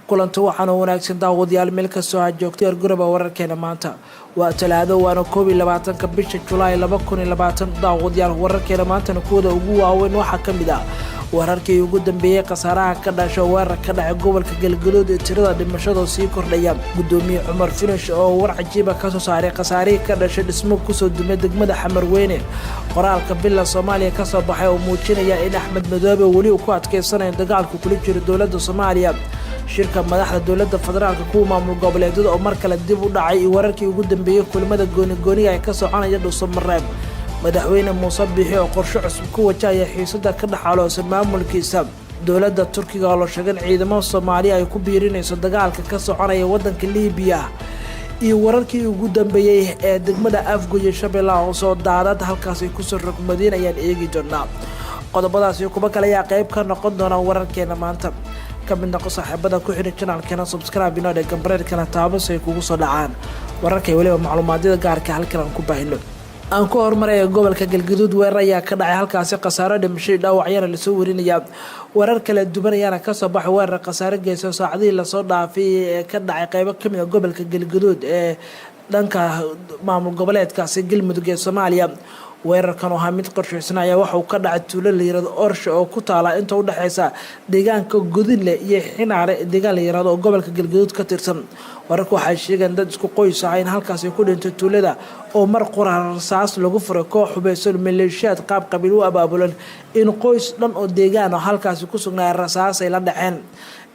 Kulanti waxaana wanaagsan daawadayaal, meel kastoo aad joogto yarguraba. Wararkeena maanta waa Talaado, waana 21-ka bisha Julaay 2020. Daawadayaal, wararkeena maantana kuwada ugu waaweyn waxaa ka mid ah wararkii ugu dambeeyey khasaaraha ka dhasha weerar ka dhacay gobolka Galgaduud ee tirada dhimashadoo sii kordhaya. Gudoomiye Cumar Finish oo war cajiiba kasoo saaray khasaarihii ka dhashay dhismo kusoo dumay degmada Xamarweyne. Qoraalka Villa Soomaaliya kasoo baxay oo muujinaya in Axmed Madoobe weli uu ku adkeysanayo dagaalku kula jiro dowladda Soomaaliya. Shirka madaxda dowladda federaalka, kuwa maamul goboleedyada oo mar kale dib u dhacay, iyo wararkii ugu dambeeyey kulamada goonigooniga ee ka soconaya Dhuusamareeb. Madaxweyne Muuse Biixi oo qorshe cusub ku wajahaya xiisada ka dhex aloosan maamulkiisa. Dowladda Turkiga oo la sheegay in ciidamo Soomaaliya ay ku biirinayso dagaalka ka soconaya waddanka Liibiya, iyo wararkii ugu dambeeyey ee degmada Afgoye, Shabeellaha Hoose, daadad halkaas ay kusoo rogmadeen ayaan eegi doonaa. Qodobadaasi kuba kale ayaa qayb ka noqon doona wararkeena maanta. Ka mid noqo saaxiibada ku xidhan channelkeena, subscribe inoo dheh, gambareerkana taabo si ay kugu soo dhacaan wararkay weliba macluumaadyada gaarka halkan aan ku baahino. Aan ku horumaraya gobolka Galgaduud. Weerar ayaa ka dhacay halkaasi, khasaaro dhimashay dhaawacyana lasoo warinayaa. Warar kala duwan ayaana kasoo baxay weerar khasaaro geyso saacadihii lasoo dhaafay ee ka dhacay qeybo kamid a gobolka Galgaduud ee dhanka maamul goboleedkaasi Galmudug ee Soomaaliya. Weerarkan oo ahaa mid qorsheysan ayaa waxa uu ka dhacay tuulo la yirahdo Orshe oo ku taala inta udhexeysa deegaanka Godinle iyo Xinaare, deegaan la yirahdo oo gobolka Galgaduud ka tirsan. Wararku waxay sheegeen dad isku qoys ah in halkaasi ku dhintay tuulada oo mar qura rasaas lagu furay koox hubeysan, maleeshiyaad qaab qabiil u abaabulan, in qoys dhan oo deegaan oo halkaasi ku sugnaaya rasaas ay la dhaceen.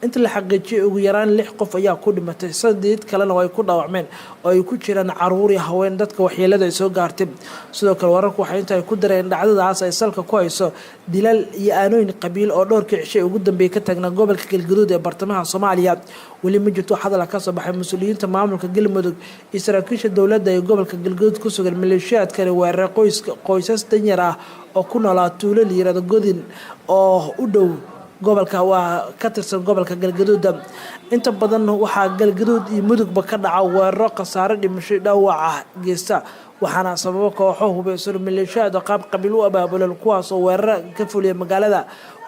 Inta la xaqiijiyay, ugu yaraan lix qof ayaa ku dhimatay, sadeed kalena ay ku dhaawacmeen oo ay ku jiraan caruur iyo haween dadka waxyeelada ay soo gaartay. Sidoo kale, wararku waxay inta ay ku dareen dhacdadaas ay salka ku hayso dilal iyo aanooyin qabiil oo dhowrkii cishay ugu dambeeyay ka taagnaa gobolka Galgaduud ee bartamaha Soomaaliya. Weli ma jirto hadal ka soo baxay mas-uuliyiinta maamulka Galmudug iyo saraakiisha dowladda ee gobolka Galgaduud ku sugan. Maleeshiyaadkani weeraray qoyska qoysas danyar ah oo ku noolaa tuulo la yirahdo Godin oo u dhow gobolka, waa ka tirsan gobolka Galgaduuda. Inta badan waxaa Galgaduud iyo Mudugba ka dhaca weeraro khasaare dhimasho dhaawaca geysta, waxaana sababo kooxo hubeysan, maleeshiyaad qaab qabiil u abaabulan, kuwaas oo weeraro ka fuliya magaalada.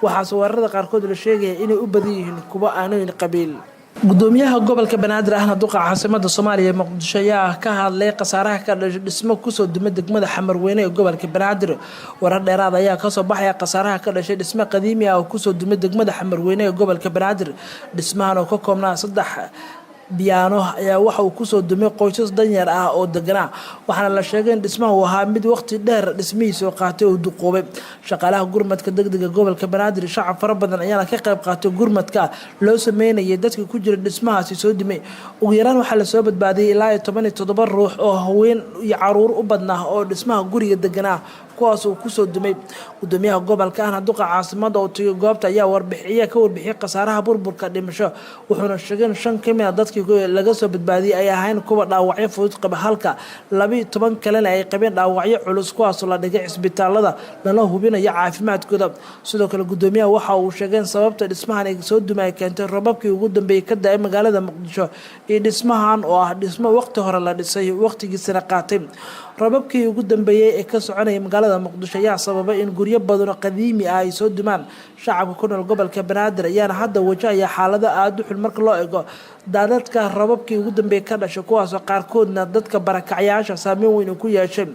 Waxaase weerarada qaarkood la sheegaya inay u badan yihiin kuwo aanooyin qabiil. Gudoomiyaha gobolka Banaadir ahna duqa caasimada Soomaaliya Muqdisho ayaa ka hadlay khasaaraha ka dhashay dhismo kusoo dumay degmada Xamarweyne ee gobolka Banaadir. Warar dheeraad ayaa kasoo baxaya khasaaraha ka dhashay dhismo qadiimi ah oo kusoo dumay degmada Xamarweyne ee gobolka Banaadir. Dhismahan oo ka koobnaa saddex biyaano ayaa waxa uu kusoo dumay qoysas danyar ah oo deganaa, waxaana la sheegay in dhismaha uu ahaa mid waqti dheer dhismihiisa qaatay oo duqoobay. Shaqaalaha gurmadka degdega gobolka Banaadir, shacab fara badan ayaana ka qayb qaatay gurmadka loo sameynayay dadka ku jira dhismahaasi soo dumay. Ugu yaraan waxaa lasoo badbaadiyay ilaa iyo 17 ruux oo haween iyo caruur u badnaa oo dhismaha guriga deganaa, kuwaas uu kusoo dumay. Gudoomiyaha gobolka ahna duqa caasimada oo tagay goobta ayaa warbixiya ka warbixiyay khasaaraha burburka dhimasho, wuxuuna sheegay in shan kamid a dadkii laga soo badbaadiyay ay ahayn kuwa dhaawacyo fudud qaba, halka 12 kalena ay qabeen dhaawacyo culus, kuwaasoo la dhigay cisbitaalada lana hubinayo caafimaadkooda. Sidoo kale, gudoomiyaha waxa uu sheegay in sababta dhismahan ay soo dumay ay keentay robabkii ugu dambeeyey ka da-ay magaalada Muqdisho iyo dhismahan oo ah dhismo waqti hore la dhisay, waqtigiisana qaatay. Robabkii ugu dambeeyey ee ka soconayay magaalada Muqdisho ayaa sababay in guryo badan oo qadiimi ah ay soo dumaan. Shacabka ku nool gobolka Banaadir ayaana hadda wajahaya xaalado aada u xun marka loo eego daadadka rababkii ugu dambeeyey ka dhashay, kuwaasoo qaarkoodna dadka barakacyaasha saameyn weyn uu ku yeeshay.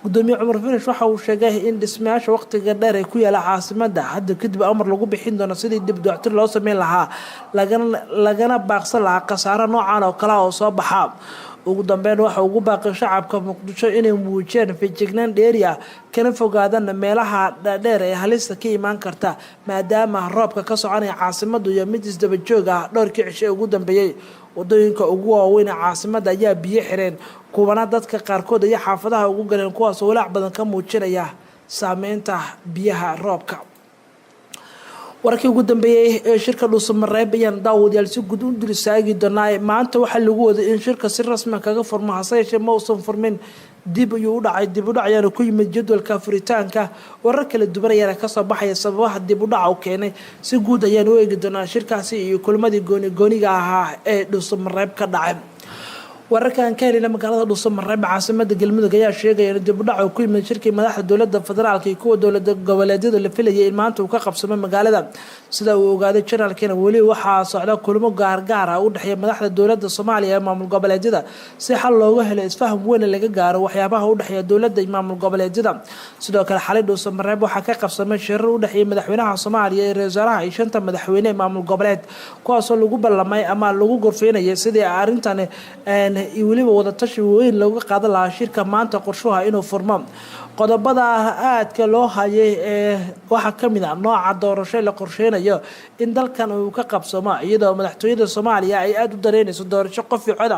Gudoomiye Cumar Finish waxa uu sheegay in dhismayaasha waqtiga dheer ee ku yaala caasimada hadda kadib amar lagu bixin doono sidii dib dayactir loo sameyn lahaa, lagana baaqsan lahaa khasaaro noocan oo kale oo soo baxa. Ugu dambeyn, waxa ugu baaqay shacabka Muqdisho inay muujiyaan feejignaan dheeri ah, kana fogaadaan meelaha dhaadheer ee halista ka imaan karta, maadaama roobka ka soconaya caasimadu iyo mid isdaba joog ah dhowrkii cisho ee ugu dambeeyey. Wadooyinka ugu waaweyn ee caasimada ayaa biyo xireen, kuwana dadka qaarkood ayaa xaafadaha ugu galeen, kuwaasoo walaac badan ka muujinaya saameynta biyaha roobka. Wararkii ugu dambeeyey ee shirka Dhuusamareeb ayaan daawadayaal si guud u dul istaagi doonaa. Maanta waxaa lagu waday in shirka si rasmi kaga furmo, hase yeeshee ma uusan furmin, dib ayuu u dhacay. Dib u dhac ayaana ku yimid jadwalka furitaanka. Warar kala duwan ayaana kasoo baxaya sababaha dib u dhaca u keenay. Si guud ayaan u eegi doonaa shirkaasi iyo kulmadii gooni gooniga ahaa ee Dhuusamareeb ka dhacay. Wararka aan ka helina magaalada Dhuusamareeb, caasimada Galmudug, ayaa sheegaya in dib u dhac uu ku yimid shirkii madaxda dowlada federaalka iyo kuwa dowlada goboleedyada la filayay in maanta uu ka qabsamo magaalada. Sida uu ogaaday janaalkiina, weli waxaa socda kulamo gaargaar ah u dhexeeya madaxda dowlada Soomaaliya ee maamul goboleedyada si xal looga helo isfaham weyn laga gaaro waxyaabaha u dhexeeya dowlada iyo maamul goboleedyada. Sidoo kale, xalay Dhuusamareeb waxaa ka qabsamay shirar u dhexeeya madaxweynaha Soomaaliya iyo ra-isul wasaaraha iyo shanta madaxweyne ee maamul goboleed, kuwaasoo lagu ballamay ama lagu gorfeynayay sidii arrintani iyo weliba wadatashi weyn looga qaadan lahaa shirka maanta qorshuha inuu furmo. Qodobada aadka loo hayay ee waxaa kamid ah nooca doorasho la qorsheynayo in dalkan uu ka qabsamo, iyadoo madaxtooyada Soomaaliya ay aada u daneynayso doorasho qof iyo coda,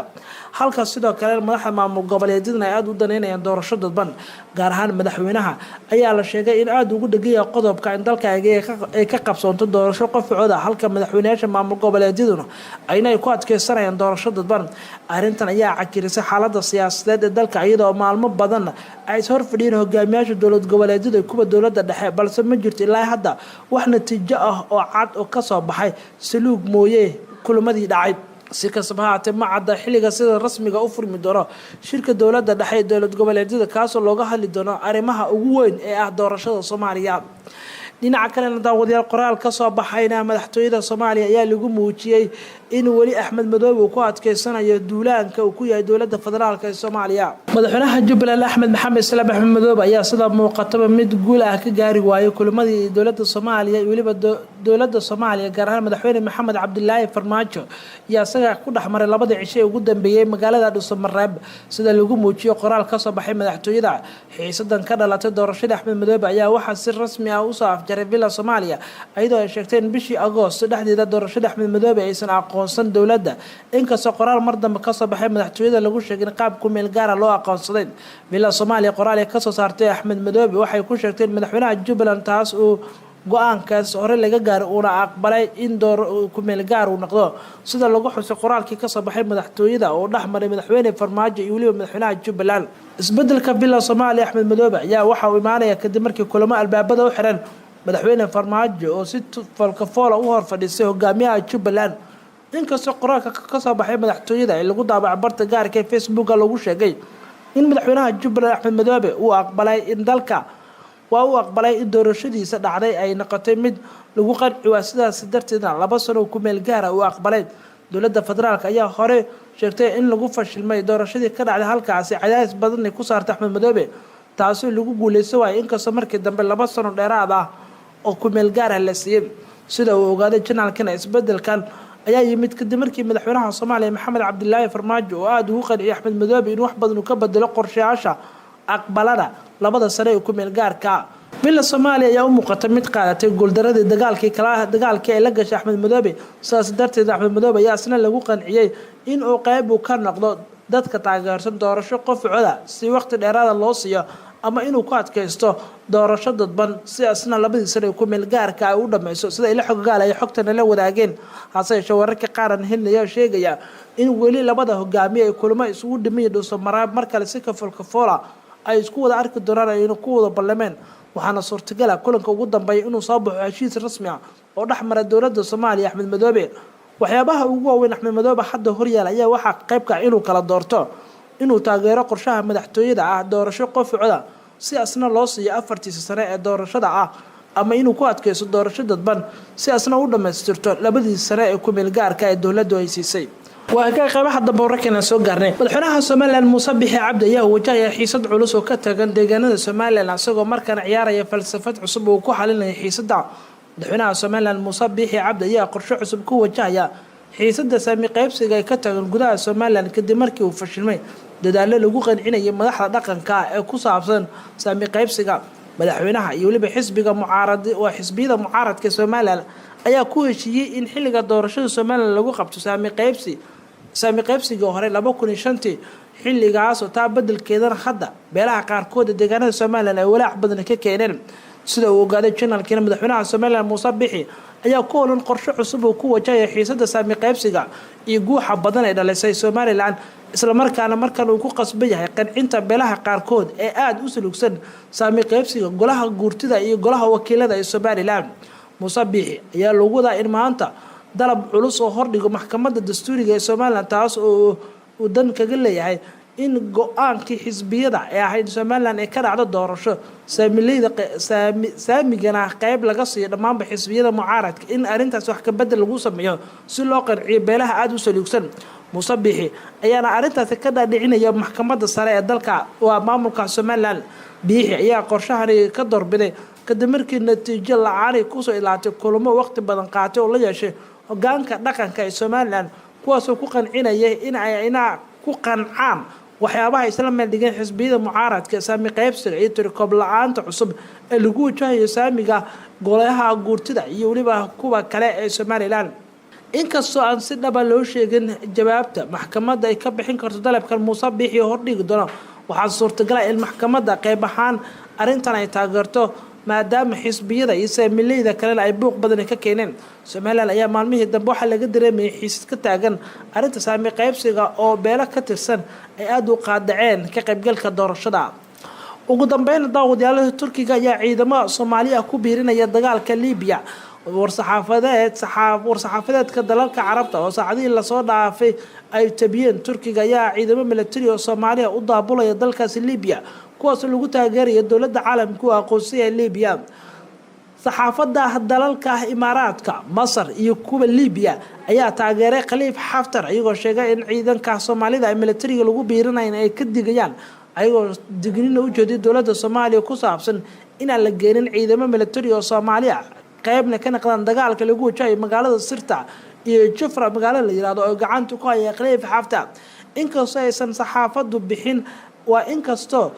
halka sidoo kale madaxda maamul goboleedyadana ay aada u daneynayaan doorasho dadban. Gaar ahaan madaxweynaha ayaa la sheegay in aada ugu dhegaya qodobka in dalka ay ka qabsoonto doorasho qof iyo coda, halka madaxweyneyaasha maamul goboleedyaduna ayna ay ku adkeysanayaan doorasho dadban. Arrintan ayaa cakirisay xaalada siyaasadeed ee dalka, iyadoo maalmo badan ay is horfadhiyeen hogaamiyaasha dowlad goboleedyada kuwa dowlada dhexe, balse ma jirto ilaa hadda wax natiijo ah oo cad oo kasoo baxay saluug mooye kulamadii dhacay. Si kastaba haatee, ma cadda xilliga sida rasmiga u furmi doono shirka dowlada dhexe ee dowlad goboleedyada, kaasoo looga hadli doono arrimaha ugu weyn ee ah doorashada Soomaaliya. Dhinaca kalena, daawadayaal, qoraal kasoo baxayna madaxtooyada Soomaaliya ayaa lagu muujiyey in weli Axmed Madoobe uu ku adkeysanayo duulaanka uu ku yahay dowlada federaalka ee Soomaaliya. Madaxweynaha Jubbaland, Axmed Maxamed Islaam Axmed Madoobe, ayaa sida muuqataba mid guul ah ka gaari waayay kulamadii dowlada Soomaaliya iyo weliba dowlada Soomaaliya, gaar ahaan madaxweyne Maxamed Cabdilaahi Farmaajo iyo isaga ku dhexmaray labadii cisho ee ugu dambeeyey magaalada Dhuusamareeb. Sida lagu muujiyo qoraal kasoo baxay madaxtooyada, xiisadan ka dhalatay doorashada Axmed Madoobe ayaa waxaa si rasmi ah usoo afjaray Villa Soomaaliya, iyadoo ay sheegtay in bishii Agoost dhexdeeda doorashada Axmed Madoobe aysan aqoonsan dowladda, inkastoo qoraal mar dambe kasoo baxay madaxtooyada lagu sheegay in qaab ku meel gaara loo aqoonsaday. Villa Soomaaliya qoraal ay kasoo saartay Axmed Madoobe waxay ku sheegtay in madaxweynaha Jubbaland taas uu go-aankaas hore laga gaaray uuna aqbalay in door kumeel gaar uu noqdo, sida lagu xusay qoraalkii kasoo baxay madaxtooyada oo dhex maray madaxweyne Farmaajo iyo weliba madaxweynaha Jubbaland. Isbedelka Villa Soomaaliya Axmed Madoobe ayaa waxa uu imaanaya kadib markii kulamo albaabada u xiran madaxweyne Farmaajo oo si foolkafoola u hor fadhiistay hogaamiyaha Jubbaland, inkastoo qoraalka kasoo baxay madaxtooyada ee lagu daabacay barta gaarka ee Facebooka lagu sheegay in madaxweynaha Jubbaland Axmed Madoobe uu aqbalay in dalka waa uu aqbalay in doorashadiisa dhacday ay noqotay mid lagu qanci waa, sidaas darteedna 2 sano ku meel gaara uu aqbalay. Dowladda federaalka ayaa hore sheegtay in lagu fashilmay doorashadii ka dhacday halkaasi, cadaadis badanay ku saartay Axmed Madoobe, taasoo lagu guuleysan waayay, inkastoo markii dambe 2 sano dheeraad ah oo ku meel gaarah la siiyey. Sida uu ogaaday janaalkana, isbedelkan ayaa yimid kadib markii madaxweynaha Soomaaliya Maxamed Cabdilaahi Farmaajo oo aada ugu qanciyay Axmed Madoobe in wax badan uu ka bedelo qorshayaasha, aqbalada labada sane ee ku meel gaarka. Villa Soomaaliya ayaa u muuqata mid qaadatay guuldaradii dagaalkii kala dagaalkii ay la gashay Axmed Madoobe. Sidaas darteed, Axmed Madoobe ayaa isna lagu qanciyey in uu qayb uu ka noqdo dadka taageersan doorasho qof coda si waqti dheeraada loo siiyo, ama inuu ku adkaysto doorasho dadban si isna labadii sane ku meel gaarka ay u dhammayso, sida ila xoggaal ay xogtana la wadaageen. Hase yeeshee, wararka qaaran helnaya sheegaya in weli labada hogaamiye ay kulamo isugu dhimay Dhuusamareeb, mar kale si kafoolkafoola ay isku wada arki doonaan ayna ku wada ballameen. Waxaana suurtagala kulanka ugu dambeeya inuu soo baxo heshiis rasmi ah oo dhex mara dowladda Soomaaliya Axmed Madoobe. Waxyaabaha ugu waaweyn Axmed Madoobe hadda horyaal ayaa waxaa qaybka inuu kala doorto inuu taageero qorshaha madaxtooyada ah doorasho qof coda si asna loo siiyo afartiisa sane ee doorashada ah, ama inuu ku adkaysto doorasho dadban si asna u dhammaystirto labadii sane ee kumeel gaarka ee dowladdu ay siisay. Waa ka qaybaha dambe wararkeena soo gaarnay. Madaxweynaha Somaliland Muuse Bixi Cabdi ayaa wajahaya xiisad culus oo ka tagan deegaanada Somaliland, isagoo markaana ciyaaraya falsafad cusub uu ku xalinaya xiisadda. Madaxweynaha Somaliland Muuse Bixi Cabdi ayaa qorshe cusub ku wajahaya xiisadda saami qaybsiga ay ka tagan gudaha Somaliland, kadib markii uu fashilmay dadaallo lagu qancinayay madaxda dhaqanka ee ku saabsan saami qaybsiga. Madaxweynaha iyo weliba xisbiga mucaarad waa xisbiyada mucaaradka Somaliland ayaa ku heshiiyey in xilliga doorashada Somaliland lagu qabto saami qaybsi, saami qaybsigii hore 2005-tii, xilligaasoo taa bedelkeedana hadda beelaha qaarkood ee deegaanada Somaliland ay walaac badan ka keeneen. Sida uu ogaaday janalkiina, madaxweynaha Somaliland Muuse Bixi ayaa ku holan qorshe cusub uu ku wajahaya xiisada saami qaybsiga iyo guuxa badan ee dhalisay Somaliland, islamarkaana markan uu ku qasban yahay qancinta beelaha qaarkood ee aada u salugsan saami qaybsiga golaha guurtida iyo golaha wakiilada ee Somaliland. Muuse Biixi ayaa lagu wadaa in maanta dalab culus oo hordhigo maxkamadda dastuuriga ee Somaliland, taas oo Uu dan kaga leeyahay in go-aankii xisbiyada ee ahayd Somalilan ay ka dhacdo doorasho saamileyda, saamigana qeyb laga siiyo dhammaanba xisbiyada mucaaradka, in arrintaas wax kabedel lagu sameeyo si loo qanciyo beelaha aada u saliugsan. Muuse Biixi ayaana arrintaasi ka dhaadhicinaya maxkamadda sare ee dalka, waa maamulka Somalilan. Biixi ayaa qorshahani ka doorbiday kadib markii natiijo la-aanay kusoo ilaatay kulamo waqti badan qaatay oo la yeeshay hogaanka dhaqanka ee Somalilan, kuwaasoo ku qancinaya in ay inaa ku qancaan waxyaabaha isla meeldhigeen xisbiyada mucaaradka, saami qaybsiga iyo tirikoob la-aanta cusub ee lagu wajahayo saamiga golaha guurtida iyo weliba kuwa kale ee Somalilan. Inkastoo aan si dhaba loo sheegin jawaabta maxkamadda ay ka bixin karto dalabkan Muuse Biixi hordhigi doono, waxaa suurtagala in maxkamadda qeyb ahaan arrintan ay taageerto, maadaama xisbiyada iyo saamileyda kalena ay buuq badan ka keeneen. Somalilan ayaa maalmihii dambe waxaa laga dareemayay xiisad ka taagan arrinta saami qaybsiga, oo beelo ka tirsan ay aada u qaadaceen ka qaybgalka doorashada. Ugu dambeyn, daawadayaal, Turkiga ayaa ciidamo Soomaaliya ku biirinaya dagaalka Libiya. War-saxaafadeedka dalalka Carabta oo saacadihii lasoo dhaafay ay tabiyeen, Turkiga ayaa ciidamo milatari oo Soomaaliya u daabulaya dalkaasi Libiya, kuwaasoo lagu taageeraya dowladda caalamka u aqoonsaya Libiya. Saxaafadda dalalka Imaaraadka, Masar iyo kuwa Libiya ayaa taageeray Khaliif Xaftar, iyagoo sheegay in ciidanka Soomaalida ay milatariga lagu biirinayn ay ka digayaan, ayagoo dignina u jeediya dowladda Soomaaliya ku saabsan inaan la geenin ciidamo milatari oo Soomaaliya qeybna ka naqdaan dagaalka lagu wajahayo magaalada Sirta iyo Jufra, magaalada la yirahdo oo gacanta ku haya Khaliif Xaftar. Inkastoo aysan saxaafaddu bixin, waa inkastoo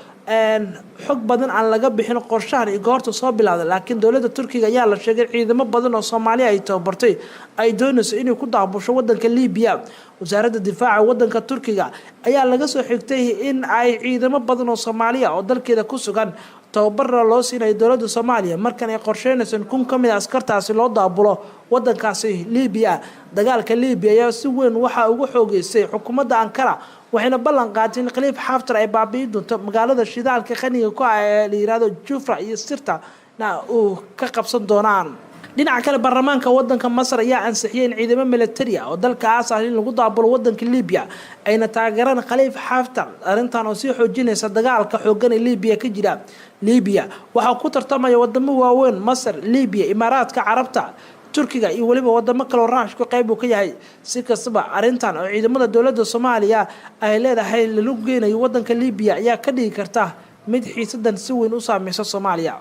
xog badan aan laga bixin qorshahan iyo goorta soo bilowday, laakiin dowladda Turkiga ayaa la sheegay ciidamo badan oo Soomaaliya ay tababartay ay doonayso inay ku daabusho wadanka Libiya. Wasaaradda difaaca wadanka Turkiga ayaa laga soo xigtay in ay ciidamo badan oo Soomaaliya oo dalkeeda ku sugan tababarna loo siinayo dowladda Soomaaliya, markan ay qorsheynayso in 1000 ka mid a askartaasi loo daabulo wadankaasi Libiya. Dagaalka Libiya ayaa si weyn waxaa ugu xoogeysay xukuumadda Ankara, waxayna ballan qaatay in Khaliif Xaftar ay baabi'in doonto magaalada shidaalka qaniga ku ah ee la yirahdo Jufra iyo Sirta na uu ka qabsan doonaan. Dhinaca kale, baarlamaanka wadanka Masar ayaa ansixiyay in ciidamo militari ah oo dalkaas ah in lagu daabulo wadanka Libiya, ayna taageeraan Khaliif Xaftar, arrintan oo sii xoojinaysa dagaalka xoogan ee Libiya ka jira. Libiya waxaa ku tartamaya wadamo waaweyn: Masar, Libiya, Imaaraadka Carabta, Turkiga iyo weliba wadamo kaleo Raashku qayb uu ka yahay. Si kastaba, arrintan oo ciidamada dowladda Soomaaliya ay leedahay lalu geynayo wadanka Libiya ayaa ka dhigi karta mid xiisadan si weyn u saameysa Soomaaliya.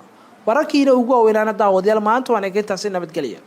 Wararkiina ugu waaweynaana, daawadayaal, maanta waan egeyntaasi. Nabadgelya.